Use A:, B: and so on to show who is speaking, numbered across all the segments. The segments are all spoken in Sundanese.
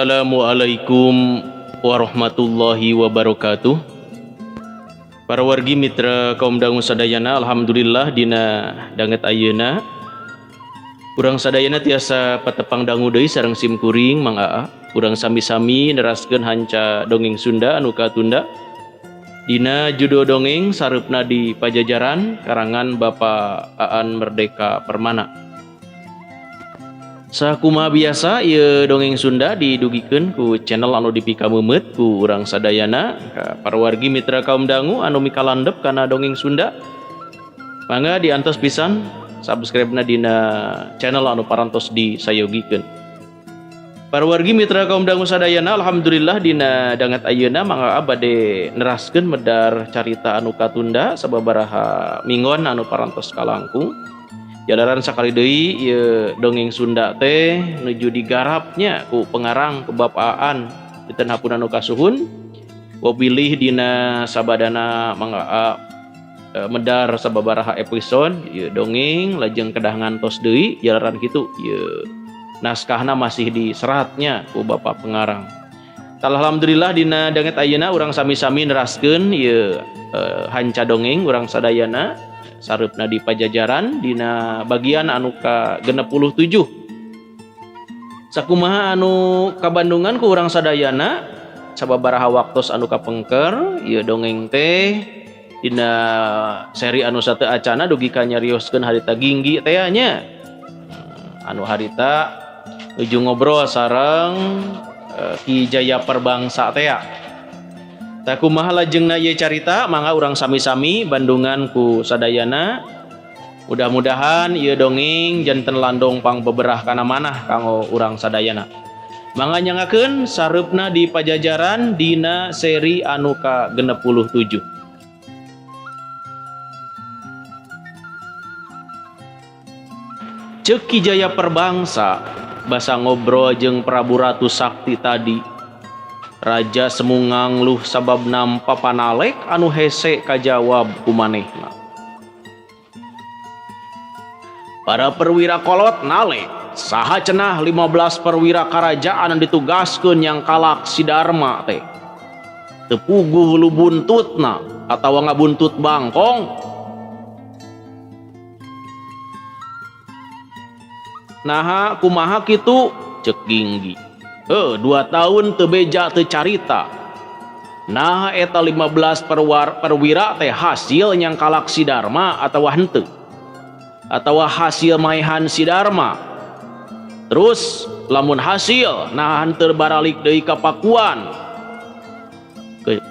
A: Assalamualaikum warahmatullahi wabarakatuh. Para wargi mitra kaum dangu sadayana, alhamdulillah dina danget ayeuna urang sadayana tiasa patepang dangu deui sareng sim kuring Mang Aa. Urang sami-sami neraskeun hanca dongeng Sunda anu katunda dina judul dongeng Sareupna di Pajajaran karangan Bapak Aan Merdeka Permana. Sakumaha biasa ieu dongeng Sunda didugikeun ku channel anu dipikameumeut ku urang sadayana. Ka para wargi mitra kaum dangu anu mikalandep kana dongeng Sunda, mangga diantos pisan subscribe-na dina channel anu parantos disayogikeun. Para wargi mitra kaum dangu sadayana, alhamdulillah dina danget ayeuna Mang Aa bade neraskeun medar carita anu katunda sababaraha minggon anu parantos kalangkung. Jalaran sakali deui ieu dongeng Sunda teh nuju digarapnya ku pengarang, ku Bapak Aan dinten hapun anu kasuhun. Wabilih dina sabadana Mang Aa medar sababaraha episode ieu dongeng lajeng kedah ngantos deui, jalaran kitu ieu naskahna masih diseratnya ku Bapak pengarang. Alhamdulillah dina danget ayeuna urang sami-sami neraskeun ieu hanca dongeng urang sadayana Sareupna di Pajajaran dina bagian anu ka 67. Sakumaha anu kabandungan ku urang sadayana sababaraha waktos anu kapengker, ieu dongeng teh dina seri anu sateu acana dugi ka nyarioskeun harita Ginggi teh nya. Anu harita nuju ngobrol sareng Ki Jaya Perbangsa teh. Tah, kumaha lajengna ieu carita, mangga urang sami-sami bandungan ku sadayana. Mudah-mudahan ieu dongeng janten landong pang beberah kana manah kanggo urang sadayana. Mangga nyanggakeun Sareupna di Pajajaran dina seri anu ka 67. Ceuk Ki Jaya Perbangsa basa ngobrol jeung Prabu Ratu Sakti tadi. Raja semu ngangluh sabab nampa panalek anu hese kajawab ku manehna. Para perwira kolot nalek, saha cenah 15 perwira karajaan anu ditugaskeun yang kalak si Darma teh. Teu puguh lu buntutna atawa ngabuntut bangkong. Naha kumaha kitu ceuk Ginggi. 2 tahun teu beja teu carita. Nah eta 15 perwira teh hasil nyang kalak si Darma atawa henteu. Atawa hasil maehan si Darma. Terus lamun hasil nah henteu baralik deui ka Pakuan.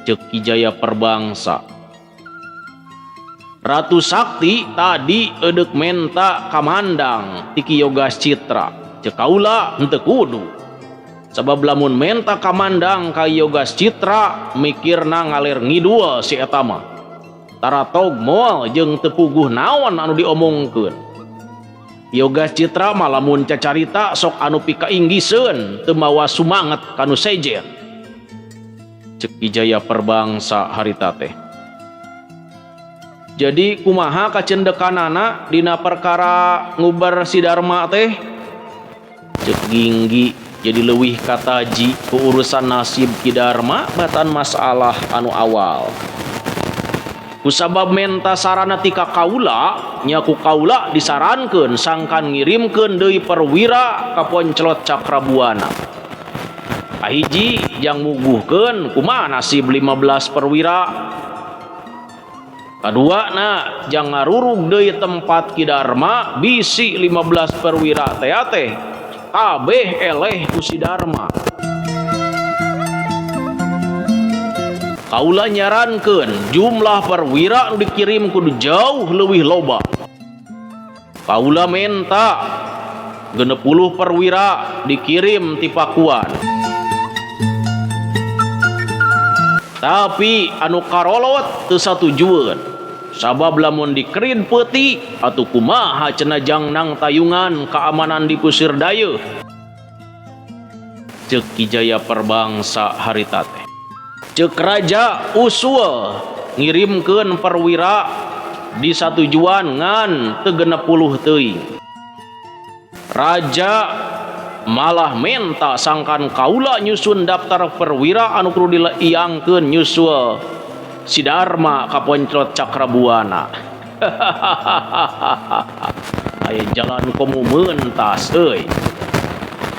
A: Ceuk Ki Jaya Perbangsa. Ratu Sakti tadi eudek menta kamandang ti Ki Yogas Citra. Ceuk kaula henteu kudu. Sabab lamun menta kamandang ka Yogas Citra mikirna ngalir ngidul si eta mah. Taratog moal jeung teu puguh naon anu diomongkeun. Yogas Citra mah lamun cacarita sok anu pikainggiseun teu mawa sumanget kanu sejen. Ceuk Ki Jaya Perbangsa harita teh. Jadi kumaha kacendekanana dina perkara ngubar si Darma teh? Ceuk Ginggi jadi leuwih kataji ku urusan nasib Ki Darma batan masalah anu awal. Kusabab menta sarana ti ka kaula, nya ku kaula disarankeun sangkan ngirimkeun deui perwira ka Ponclot Cakrabuana. Kahiji jang muguhkeun kumaha nasib 15 perwira. Kadua na jang ngarurug deui tempat Ki Darma bisi 15 perwira teh teh kabeh eleh ku si Darma. Kaula nyarankeun jumlah perwira nu dikirim kudu jauh leuwih loba. Kaula menta 60 perwira dikirim ti Pakuan. Tapi anu karolot teu satujueun. Sabab lamun dikerin peuti atuh kumaha cenah jang nang tayungan keamanan di Kusir Dayeuh. Ceuk Ki Jaya Perbangsa harita teh. Ceuk raja usul ngirimkeun perwira di satujuan ngan teu 60 teuing. Raja Malah menta sangkan kaula nyusun daftar perwira anu kudu diiangkeun nyusul si Darma ka Ponclot Cakrabuana. Aya jalan komo mentas euy.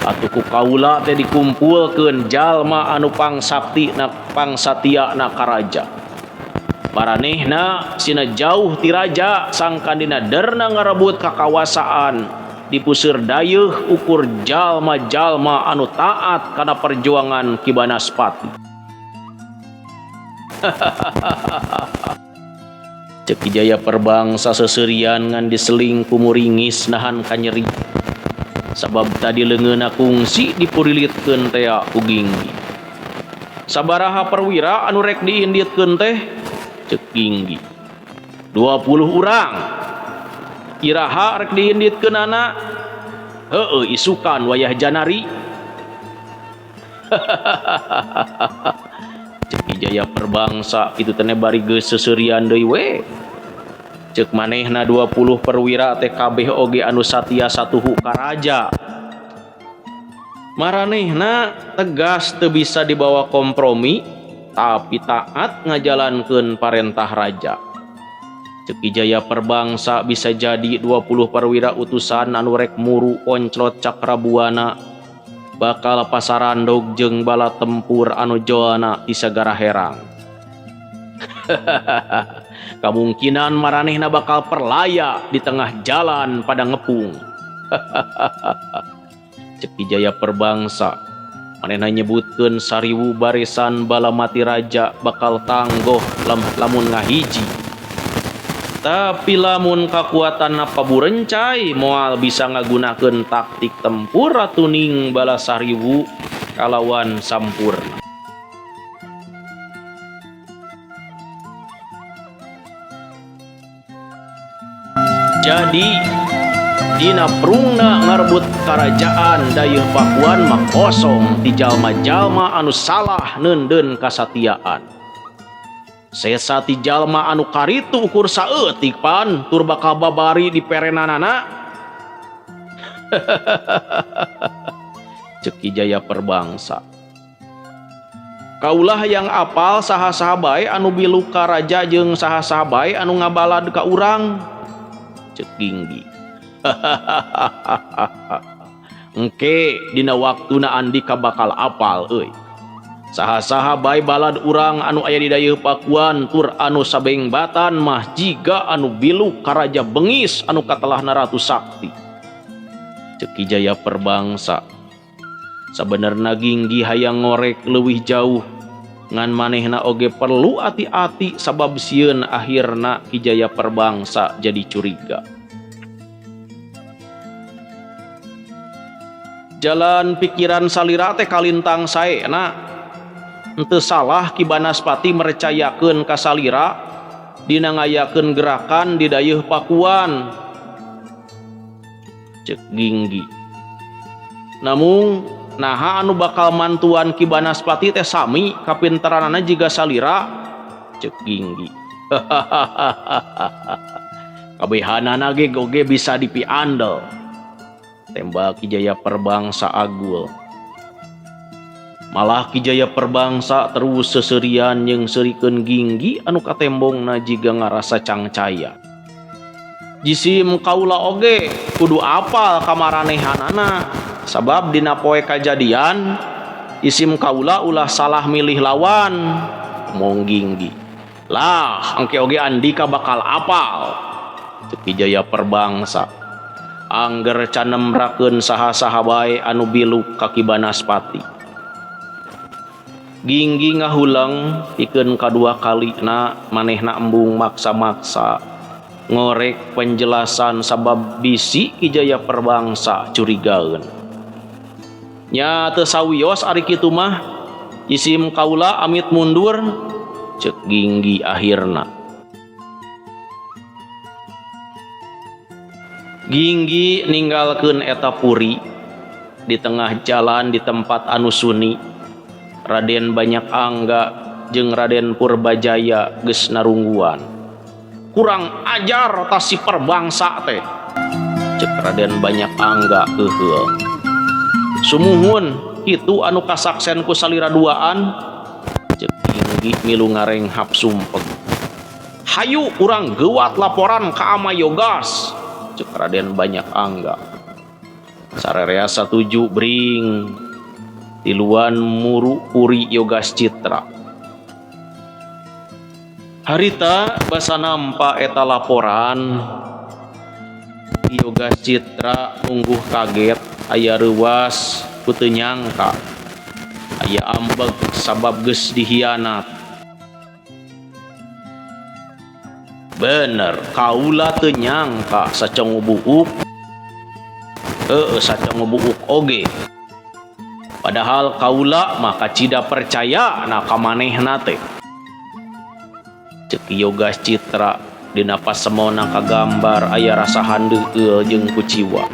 A: Atuh ku kaula teh dikumpulkeun jalma anu pangsakti na pangsatia na karaja. Maranehna sina jauh ti raja sangkan dina derna ngarebut kakawasaan dipuseur dayeuh ukur jalma-jalma anu taat kana perjuangan Ki Banaspati. Cek Ki Jaya Perbangsa seserian ngan diseling ku muringis nahan kanyeri. Sabab tadi leungeunna kungsi dipurilitkeun tea ku Ginggi. Sabaraha perwira anu rek diinditkeun teh? Cek Ginggi. 20 urang. Iraha rek diinditkeunana? Heueuh isukan wayah janari. Cek Ki Jaya Perbangsa kitu teh bari geus seuseurian deui we. Cek manehna 20 perwira teh kabeh oge anu satia satuhu ka raja. Maranehna tegas teu bisa dibawa kompromi tapi taat ngajalankeun parentah raja. Cek Ki Jaya Perbangsa bisa jadi 20 perwira utusan anu rek muru Ponclot Cakrabuana bakal pasarandog jeung bala tempur anu joana ti sagara herang. Kamungkinan maranehna bakal perlaya di tengah jalan pada ngepung. Cek Ki Jaya Perbangsa manehna nyebutkeun 1000 barisan bala mati raja bakal tanggoh lamun ngahiji. Tapi lamun kakuatanna paburencai moal bisa ngagunakeun taktik tempur ratuning bala 1000 kalawan sampurna. Jadi dina prungna ngarebut karajaan dayeuh Pakuan mah kosong ti jalma-jalma anu salah neundeun kasatiaan. Sesa ti jalma anu karitu ukur saeutik pan tur bakal babari di perenanana. Cek Ki Jaya Perbangsa. Kaulah yang apal saha-saha bae anu bilu ka raja jeung saha-saha bae anu ngabalad ka urang. Cek Ginggi. Engke dina waktuna andika bakal apal euy. Saha-saha bae balad urang anu aya di dayeuh Pakuan tur anu sabengbatan mah jiga anu bilu ka raja bengis anu katelahna Ratu Sakti. Cek Ki Jaya Perbangsa. Sabenerna Ginggi hayang ngorek leuwih jauh ngan manehna oge perlu ati-ati sabab sieun akhirna Ki Jaya Perbangsa jadi curiga. Jalan pikiran salira teh kalintang saena. Henteu salah Ki Banaspati mercayakeun ka salira dina ngayakeun gerakan di dayeuh Pakuan. Cek Ginggi. Namung naha anu bakal mantuan Ki Banaspati teh sami kapinteranana jiga salira. Cek Ginggi. Kabehanana ge oge bisa dipiandel. Tembak Ki Jaya Perbangsa agul. Malah Ki Jaya Perbangsa terus seserian jeung seurikeun Ginggi anu katembongna jiga ngarasa cangcaya. Jisim kaula oge kudu apal kamaranehanana sabab dina poe kajadian isim kaula ulah salah milih lawan. Omong Ginggi. Lah engke oge andika bakal apal. Cek Ki Jaya Perbangsa. Angger canemrakeun saha-saha bae anu bilu ka Ki Banaspati. Ginggi ngahuleng pikeun kadua kalina manehna embung maksa-maksa ngorek penjelasan sabab bisi Ki Jaya Perbangsa curigaeun. Nya teu sawios ari kitu mah isim kaula amit mundur. Cek Ginggi akhirna. Ginggi ninggalkeun eta puri di tengah jalan di tempat anu suni. Raden Banyak Angga jeung Raden Purbajaya geus narungguan. Kurang ajar tas si Perbangsa teh. Cek Raden Banyak Angga keuheul. Sumuhun kitu anu kasaksen ku salira duaan. Cek Ginggi milu ngarenghap sumpeg. Hayu urang geuwat laporan ka Ama Yogas. Cek Raden Banyak Angga. Sarerea satuju bring. Tiluan muru puri Yogas Citra. Harita basa nampa eta laporan Yogas Citra ungguh kaget aya reuwas ku teu nyangka aya ambeg sabab geus dihianat. Bener kaula teu nyangka sacongo buuk. Heueuh sacongo buuk oge. Padahal kaula mah kacida percaya na ka manehna teh. Cek Yogas Citra dina pasemona kagambar aya rasa handeueul jeung kuciwa.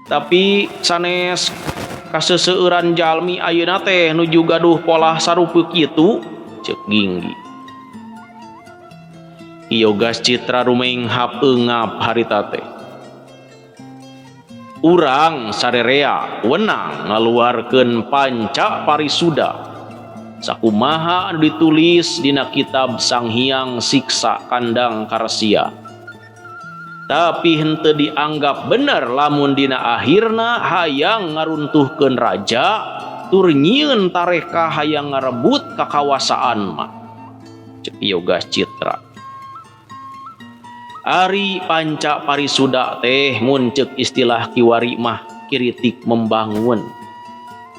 A: Tapi sanes kaseseueuran jalmi ayeuna teh nuju gaduh polah sarupi kitu, cek Ginggi. Yogas Citra rumenghap eungap harita teh. Urang sarerea wenang ngaluarkeun panca parisuda. Sakumaha anu ditulis dina kitab Sang Hyang Siksa Kandang Karsia. Tapi henteu dianggap bener lamun dina akhirna hayang ngaruntuhkeun raja tur nyieun tareka hayang ngarebut kakawasaan mah. Cek Yogas Citra. Ari panca parisuda teh mun ceuk istilah kiwari mah kritik membangun.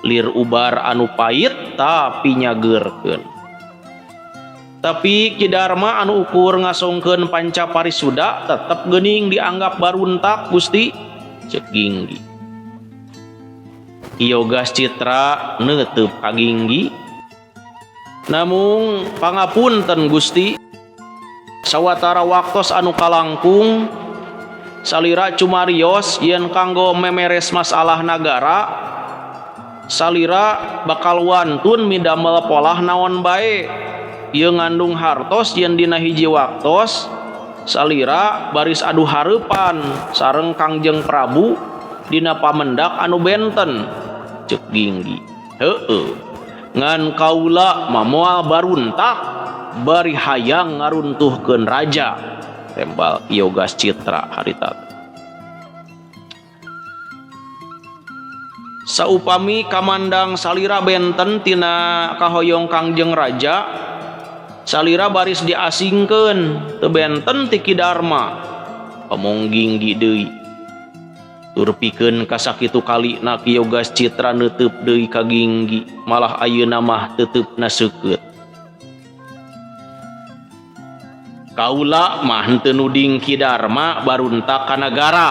A: Lir ubar anu pait tapi nyageurkeun. Tapi Ki Darma anu ukur ngasongkeun panca parisuda tetep geuning dianggap baruntak Gusti, cek Ginggi. Ki Yogas Citra neuteub ka Ginggi. Namung pangapunten Gusti, sawatara waktos anu kalangkung salira cumarios yen kanggo memeres masalah nagara salira bakal wantun midamel polah naon bae ieu ngandung hartos yen dina hiji waktos salira baris adu hareupan sareng Kangjeng Prabu dina pamendak anu benten, cek Ginggi. Heueuh ngan kaula mah moal baruntak bari hayang ngaruntuhkeun raja, tembal Yogas Citra harita. Saupami kamandang salira benten tina kahoyong Kangjeng Raja, salira baris diasingkeun teu benten ti Ki Darma. Omong Ginggi deui. Tur pikeun kasakitu kalina Ki Yogas Citra neuteub deui ka Ginggi, malah ayeuna mah teuteupna seukeut. Kaula mah henteu nuding Ki Darma baruntak ka nagara.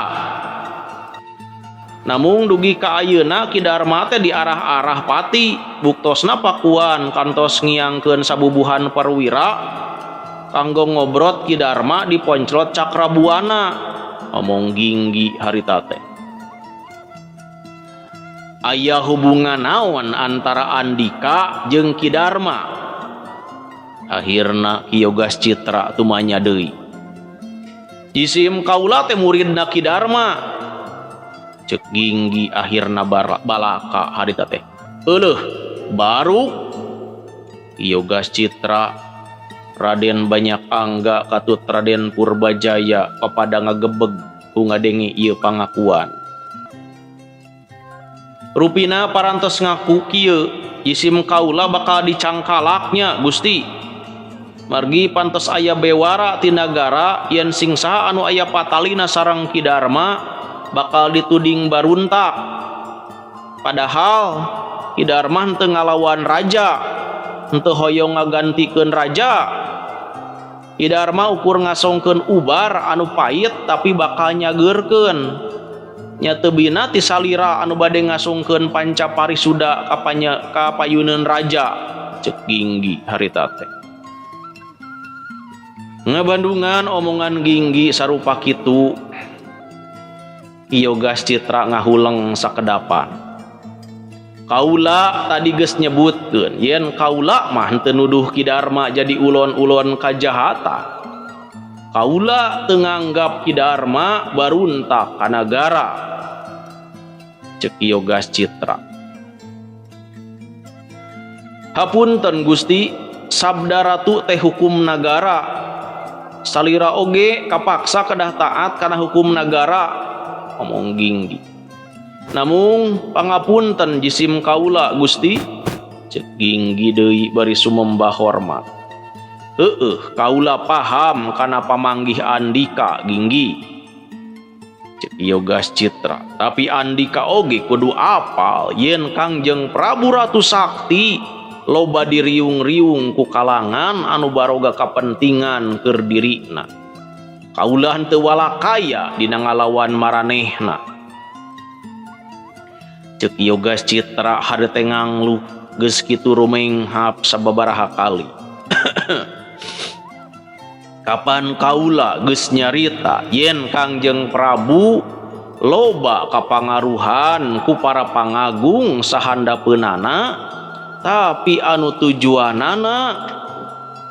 A: Namung dugi ka ayeuna Ki Darma teh diarah-arah pati, buktosna pakuan kantos ngiangkeun sabubuhan perwira kanggo ngobrot Ki Darma diponclot Cakrabuana. Omong Ginggi harita teh. Aya hubungan naon antara Andika jeung Ki Darma? Akhirna Ki Yogas Citra tumanya deui. Jisim kaula teh muridna Ki Darma. Cek Ginggi akhirna balaka harita teh. Euleuh, baru Ki Yogas Citra Raden Banyak Angga katut Raden Purbajaya papada ngagebeg ku ngadenge ieu pangakuan. Rupina parantos ngaku kieu, jisim kaula bakal dicangkalaknya Gusti. Margi pantes aya bewara ti nagara yen sing saha anu aya patalina sareng Ki Darma bakal dituding baruntak. Padahal Ki Darma henteu ngalawan raja, henteu hoyong ngagantikeun raja. Ki Darma ukur ngasongkeun ubar anu pait tapi bakal nyageurkeun. Nya teu bina ti salira anu bade ngasongkeun panca parisuda ka payuneun raja, cek Ginggi harita teh. Ngabandungan omongan Ginggi sarupa kitu, Ki Yogas Citra ngahuleng sakedapan. Kaula tadi geus nyebutkeun yen kaula mah henteu nuduh Ki Darma jadi ulon-ulon kajahatan. Kaula teu nganggap Ki Darma baruntak ka nagara. Cek Yogas Citra. Hapunten Gusti, sabda ratu teh hukum nagara. Salira oge kapaksa kedah taat kana hukum nagara, omong Ginggi. Namung pangapunten jisim kaula Gusti, cek Ginggi deui bari sumembah hormat. Heueuh, kaula paham kana pamanggih Andika Ginggi. Cek Yogas Citra, tapi Andika oge kudu apal yen Kangjeng Prabu Ratu Sakti loba diriung-riung ku kalangan anu baroga kapentingan keur dirina. Kaula henteu walakaya dina ngalawan maranehna. Cek Yogas Citra harete ngangluh geus kitu rumenghap sababaraha kali. Kapan kaula geus nyarita yen Kangjeng Prabu loba kapangaruhan ku para pangagung sahandapeunana, tapi anu tujuanana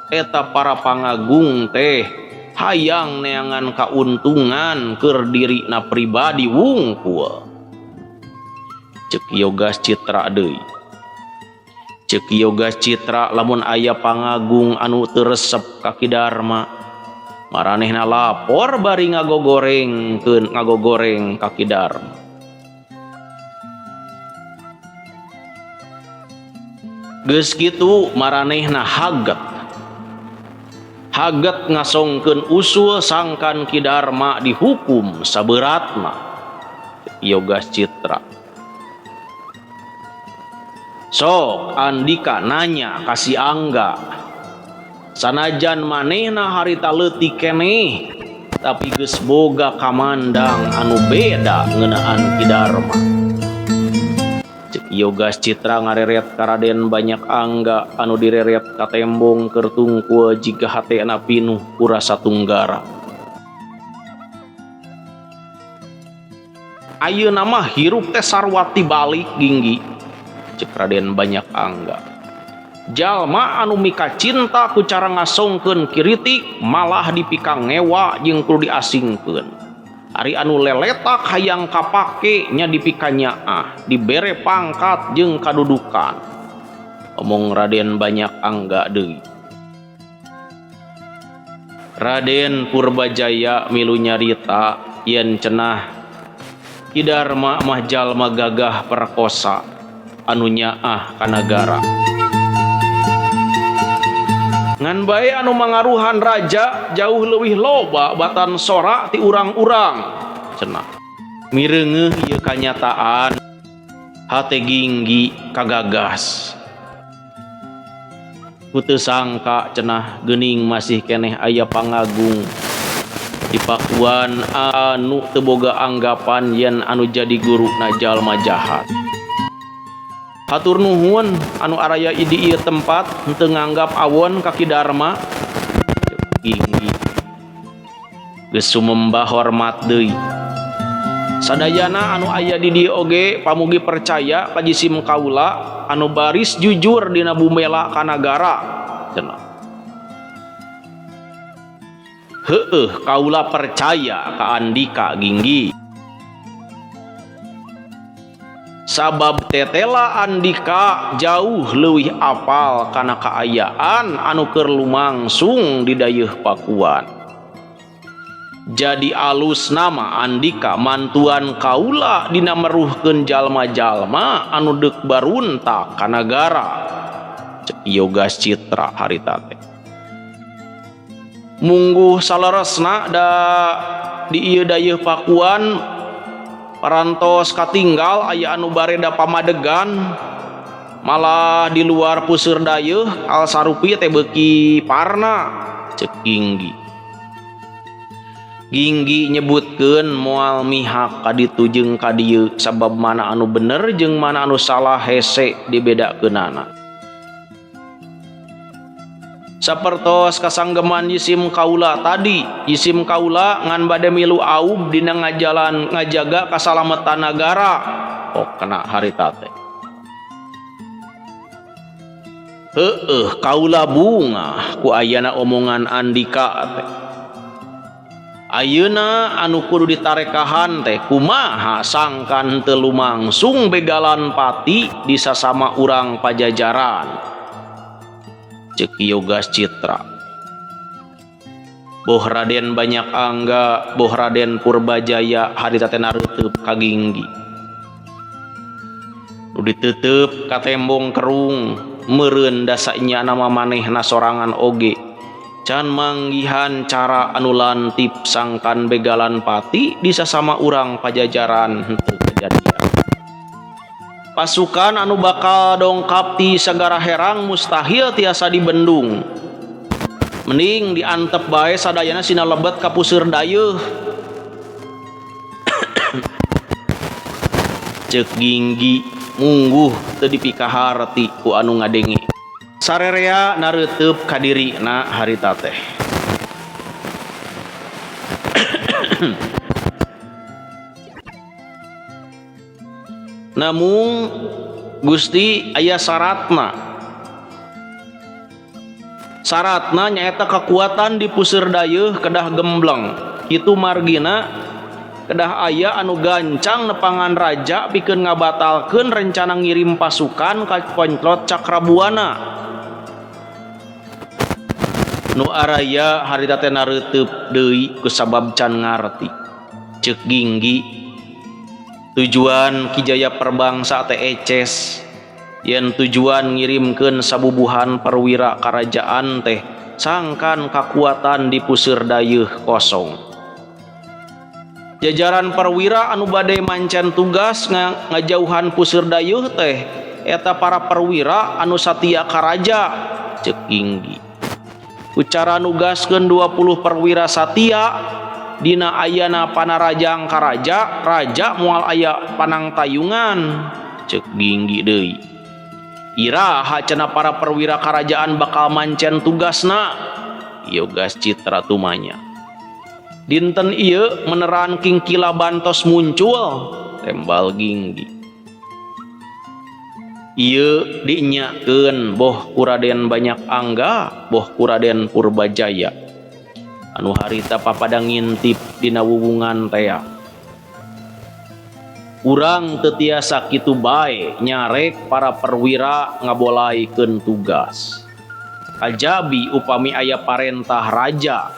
A: eta para pangagung teh hayang neangan kauntungan keur dirina pribadi wungkul. Cek Yogas Citra deui. Cek Yogas Citra lamun aya pangagung anu teu resep ka Ki Darma, maranehna lapor bari ngagogorengkeun ngagogoreng ka Ki Darma. Geus kitu maranehna haget. Haget ngasongkeun usul sangkan Ki Darma dihukum saberatna. Yogas Citra. Sok Andika nanya ka si Angga. Sanajan manehna harita leutik keneh, tapi geus boga kamandang anu beda ngeunaan Ki Darma. Cek Yogas Citra ngareret ka Raden Banyak Angga anu direret ka tembong keur tungkul jiga hatena pinuh ku rasa tunggara. Ayeuna mah hirup teh sarua tibalik Ginggi. Cek Raden Banyak Angga. Jalma anu mika cinta ku cara ngasongkeun kiritik malah dipika ngewa jeung kudu diasingkeun. Ari anu leletak hayang kapake nya dipikanyaah, dibere pangkat jeung kadudukan. Omong Raden Banyak Angga deui. Raden Purbajaya milu nyarita yen cenah Ki Darma mah jalma gagah perkosa anu nyaah ka nagara. Ngan bae anu mangaruhan raja jauh leuwih loba batan sora ti urang-urang cenah. Mireungeuh ieu kanyataan hate Ginggi kagagas. Ku teu sangka cenah geuning masih keneh aya pangagung di Pakuan anu teu boga anggapan yen anu jadi guru na jalma jahat. Hatur nuhun anu araya di ieu tempat henteu nganggap awon ka Ki Darma. Ginggi geus sumembah hormat deui. Sadayana anu aya di dieu oge pamugi percaya ka jisim kaula anu baris jujur dina bumela ka nagara cenah. Heueuh kaula percaya ka Andika Ginggi. Sabab tetela Andika jauh leuwih apal kana kaayaan anu keur lumangsung di dayeuh Pakuan. Jadi alus nama Andika mantuan kaula dina meruhkeun jalma-jalma anu deuk baruntak ka nagara. Cek Yogas Citra harita teh. Mungguh saleresna da di ieu dayeuh Pakuan parantos katinggal aya anu bareda pamadegan malah di luar puseur dayeuh al sarupi teh beuki parna. Cek Ginggi. Ginggi nyebutkeun moal mihak ka ditu jeung ka dieu sabab mana anu bener jeung mana anu salah hese dibedakeunana. Sapertos kasanggeman jisim kaula tadi, jisim kaula ngan bade milu aub dina ngajalan ngajaga kasalamatan nagara. Oh kena harita teh. Heueuh kaula bungah ku ayana omongan Andika teh. Ayeuna anu kudu ditarekahan teh kumaha sangkan teu lumangsung begalan pati di sasama urang Pajajaran. Ceuk Yogas Citra. Boh Raden Banyak Angga, boh Raden Purbajaya harita teh nareuteub ka Ginggi. Nu diteuteub ka tembong kerung meureun dasa nyana mah manehna sorangan oge. Can manggihan cara anu lantip sangkan begalan pati di sasama urang Pajajaran henteu kejadian. Pasukan anu bakal dongkap ti Sagara Herang mustahil tiasa dibendung. Mending diantep bae sadayana sina lebet ka puseur dayeuh. Ceuk Ginggi mungguh teu dipikaharti ku anu ngadenge. Sarerea nareuteub ka dirina harita teh. Namung Gusti aya syaratna. Syaratna nyaeta kekuatan di puseur dayeuh kedah gembleng. Kitu margina kedah aya anu gancang nepangan raja pikeun ngabatalkeun rencana ngirim pasukan ka Ponclot Cakrabuana. Nu araya harita teh nareuteub deui kusabab can ngarti. Ceuk Ginggi tujuan Ki Jaya Perbangsa teh eces yen tujuan ngirimkeun sabubuhan perwira karajaan teh sangkan kakuatan di puseur dayeuh kosong. Jajaran perwira anu bade mancen tugas ngajauhan puseur dayeuh teh eta para perwira anu satia ka raja. Ceuk Ginggi ucara nugaskeun 20 perwira satia dina ayana panarajang ka raja, raja moal aya panangtayungan. Ceuk Ginggi deui iraha cenah para perwira karajaan bakal mancen tugasna. Yogas Citra tumanya dinten ieu meneran Kingkila bantos muncul tembal Ginggi. Ieu dinyakeun boh ku Raden Banyak Angga boh ku Raden Purbajaya anu harita papada ngintip dina wuwungan tea. Urang teu tiasa kitu bae nyarek para perwira ngabolaikeun tugas. Kajabi upami aya parentah raja.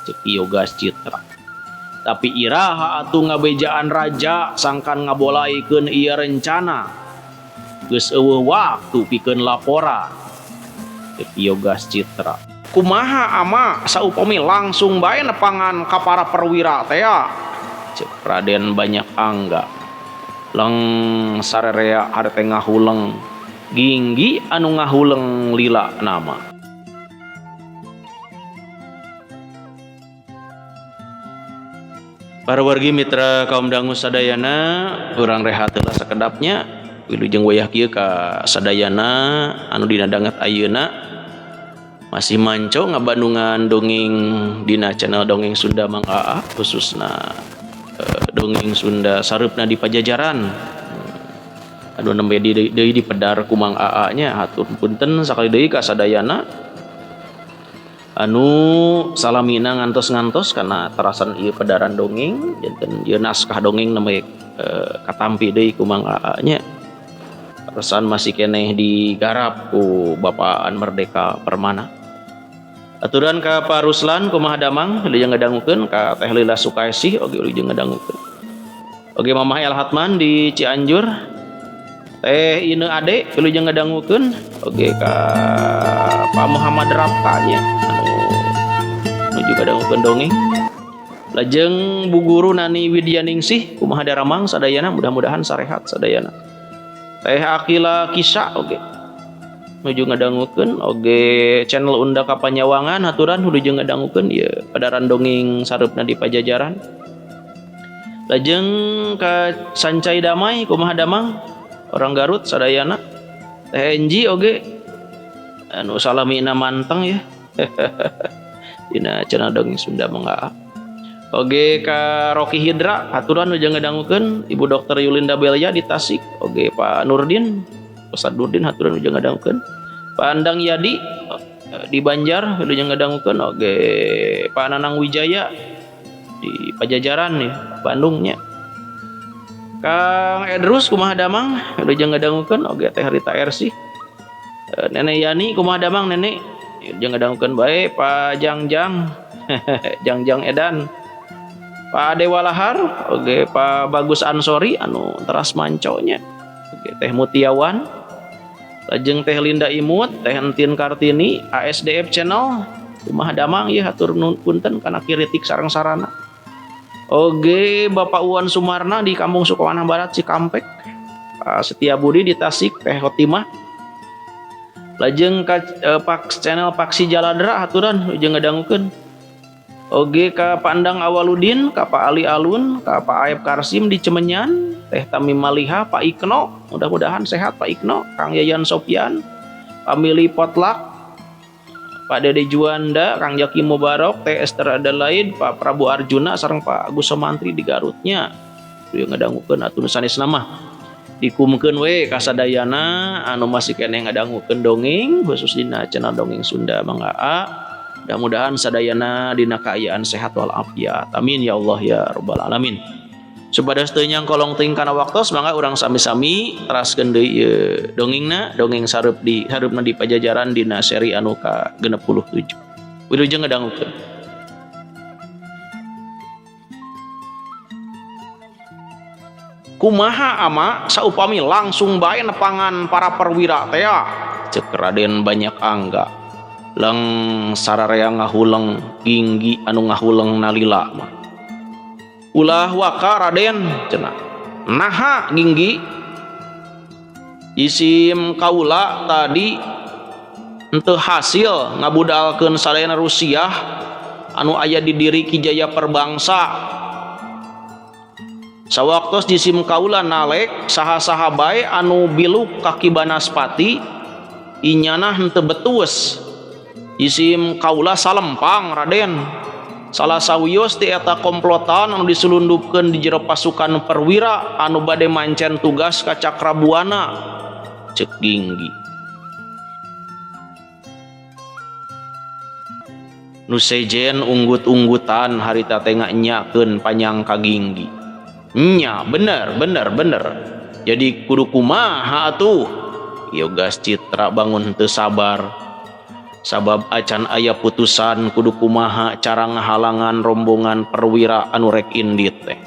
A: Ceuk Yogas Citra. Tapi iraha atuh ngabejaan raja sangkan ngabolaikeun ieu rencana. Geus eueuh waktu pikeun laporan. Ceuk Yogas Citra. Kumaha ama saupami langsung bae nepangan ka para perwira tea. Ceuk Raden Banyak Angga. Leng sarerea harete ngahuleng. Ginggi anu ngahuleng lila nama. Para wargi mitra kaum dangu sadayana, urang rehat heula sakedapnya. Wilujeng wayah kieu ka sadayana anu dina danget ayeuna masih manco ngabandungan dongeng dina channel Dongeng Sunda Mang Aa, khususna dongeng Sunda sareupna di Pajajaran. Anu nembe deui di pedar ku Mang Aa nya, hatur punten sakali deui ka sadayana anu salamina ngantos-ngantos kana terasan ieu pedaran dongeng janten ieu naskah dongeng nembe katampi deui ku Mang Aa nya. Resan masih keneh digarap ku Bapaan Merdeka Permana. Aturan ka Pak Ruslan kumaha damang wilujeng ngadangukeun, ka Teh Lila Sukaesih oge wilujeng ngadangukeun. Oge Mamah El Hatman di Cianjur, Teh Ine Ade wilujeng ngadangukeun, oge ka Pak Muhammad Rapka nya anu nuju ngadangukeun dongeng. Lajeng Bu Guru Nani Widyaningsih kumaha daramang sadayana, mudah-mudahan sarehat sadayana. Teh Akila Kisah oge nuju ngadangukeun, oge channel Unda Kapanyawangan haturan wilujeng ngadangukeun ieu padaran dongeng sareupna di Pajajaran. Lajeng ka Sancai Damai kumaha damang orang Garut sadayana. Teh Enji oge anu salamina manteng ya. Dina channel Dongeng Sunda Mang Aa. Oge ka Rocky Hidra haturan wilujeng ngadangukeun, Ibu Dokter Yulinda Belia di Tasik, oge Pak Nurdin, Ustad Nurdin haturan wilujeng ngadangukeun, Pak Andang Yadi di Banjar wilujeng ngadangukeun, oge Pak Nanang Wijaya Di Pajajaran ya, Bandungnya. Kang Edrus kumaha damang, wilujeng ngadangukeun oge Teh Rita RC. Nenek Yani kumaha damang nenek, wilujeng ngadangukeun bae. Pak Jangjang Jangjang Edan, Pak Dewa Lahar oge Pak Bagus Ansori anu teras manconya, oge Teh Mutiawan, lajeng Teh Linda Imut, Teh Entin Kartini, ASDF Channel kumaha damang ieu, hatur nuhun, punten kana kritik sareng sarana. Oge Bapak Uwan Sumarna di Kampung Sukawana Barat Cikampek, Pak Setia Budi di Tasik, Teh Hotimah, lajeng ka Pak channel Paksi Jaladra, haturan jeung ngadangukeun. Oge ka Pandang Awaludin, ka Pak Ali Alun, ka Pak Aep Karsim di Cemenyan, Teh Tamim Maliha, Pak Ikno, mudah-mudahan sehat Pak Ikno, Kang Yayan Sopian, Family Potluck, Pak Dede Juanda, Kang Jaki Mubarok, Teh Esther Adelaide, Pak Prabu Arjuna, sareng Pak Agus Somantri di Garutnya. Ieu ngadangukeun atuh sanes nama. Dikumkeun we kasadayana anu masih keneh ngadangukeun dongeng khusus dina channel Dongeng Sunda Mang Aa. Mudah-mudahan sadayana dina kaayaan sehat walafiat. Amin ya Allah ya rabbal alamin. Supados teu nyangkolong teuing kana waktos, mangga urang sami-sami teraskeun deui ieu dongengna, dongeng sareup di sareupna di Pajajaran dina seri anu ka 67. Wilujeng ngadangukeun. Kumaha ama saupami langsung bae nepangan para perwira teh ya? Cek Raden Banyak Angga. Leng sararea ngahuleng Ginggi anu ngahuleng nalila mah. Ulah waka Raden cenah. Naha Ginggi? Isim kaula tadi henteu hasil ngabudalkeun sadayana Rusiah anu aya di diri Ki Jaya Perbangsa. Sawaktos jisim kaula nalek saha-saha bae anu biluk ka Ki Banaspati inyana henteu betus. Jisim kaula salempang Raden. Salah sawios ti eta komplotan anu diselundupkeun di jero pasukan perwira anu bade mancen tugas ka Cakrabuana. Cek Ginggi. Nu sejen unggut-unggutan harita teh nyakeun panyang ka Ginggi. Nya bener bener bener. Jadi kudu kumaha atuh? Yogas Citra bangun teu sabar. Sabab acan aya putusan kudu kumaha cara ngahalangan rombongan perwira anu rek indit teh.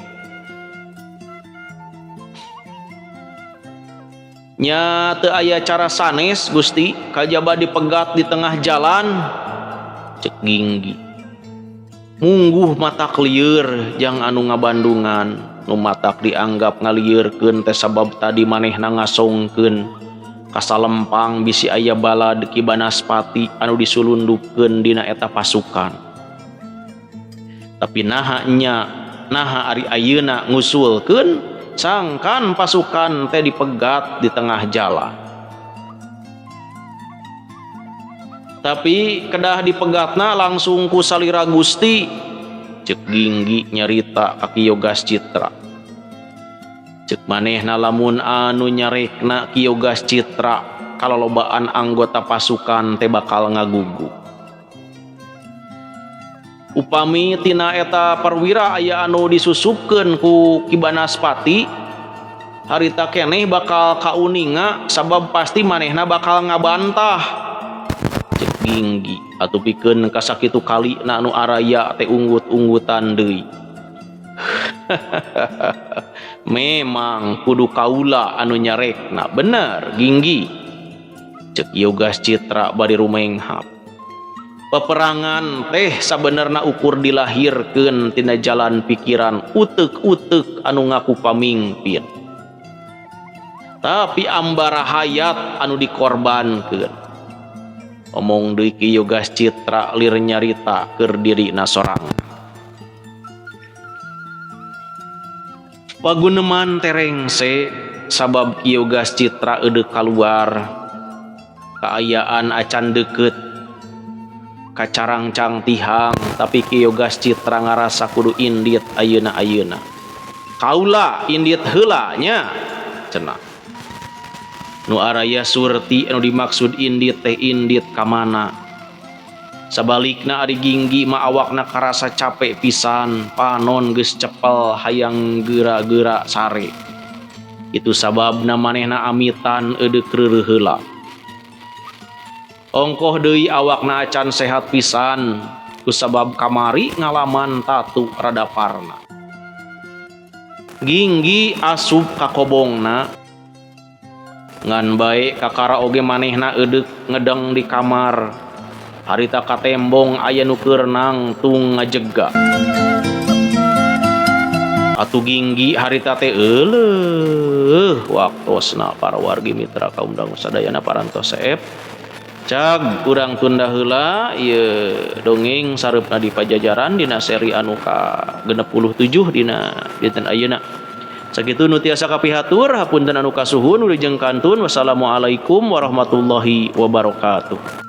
A: Nya teu aya cara sanes Gusti, kajaba dipegat di tengah jalan. Cek Ginggi. Mungguh mata lieur jang anu ngabandungan, nu matak dianggap ngalieurkeun teh sabab tadi manehna ngasongkeun kasalempang bisi aya balad Ki Banaspati anu disulundupkeun dina eta pasukan. Tapi naha nya, naha ari ayeuna ngusulkeun sangkan pasukan teh dipegat di tengah jalan. Tapi kedah dipegatna langsung ku salira Gusti. Cek Ginggi nyarita ka Ki Yogas Citra. Cek manehna lamun anu nyarekna Ki Yogas Citra kalolobaan anggota pasukan teh bakal ngagugu. Upami tina eta perwira aya anu disusupkeun ku Ki Banaspati, harita keneh bakal kauninga sabab pasti manehna bakal ngabantah. Cek Ginggi atuh pikeun kasakitu kali na anu araya teh unggut-unggutan deui. Memang kudu kaula anu nyarekna bener Ginggi. Cek Yogas Citra bari rumenghap. Peperangan teh sabenerna ukur dilahirkeun tina jalan pikiran utek-utek anu ngaku pamingpin. Tapi ambara hayat anu dikorbankeun. Omong deui Ki Yogas Citra lir nyarita keur dirina sorangan. Paguneman terengse sabab Ki Yogas Citra eudeuk kaluar. Kaayaan acan deukeut kacarangcang tihang, tapi Ki Yogas Citra ngarasa kudu indit ayeuna-ayeuna. Kaula indit heula nya cenah. Nu araya surti anu dimaksud indit teh indit ka mana? Sabalikna ari Ginggi mah awakna karasa cape pisan, panon geus cepel hayang geura-geura sare. Itu sababna manehna amitan eudek reureuh heula. Ongkoh deui awakna acan sehat pisan kusabab kamari ngalaman tatu rada parna. Ginggi asup ka kobongna ngan bae kakara oge manehna eudek ngedeng di kamar. Harita katembong aya nu keur nangtung ngajega. Atuh Ginggi harita teh euleuh waktosna para wargi mitra kaum dangu sadayana parantos seep. Cag urang tunda heula ieu dongeng sareupna di Pajajaran dina seri anu ka 67 dina dinten ayeuna. Sakitu nu tiasa kapihatur hapunten anu kasuhun wilujeng kantun wassalamualaikum warahmatullahi wabarakatuh.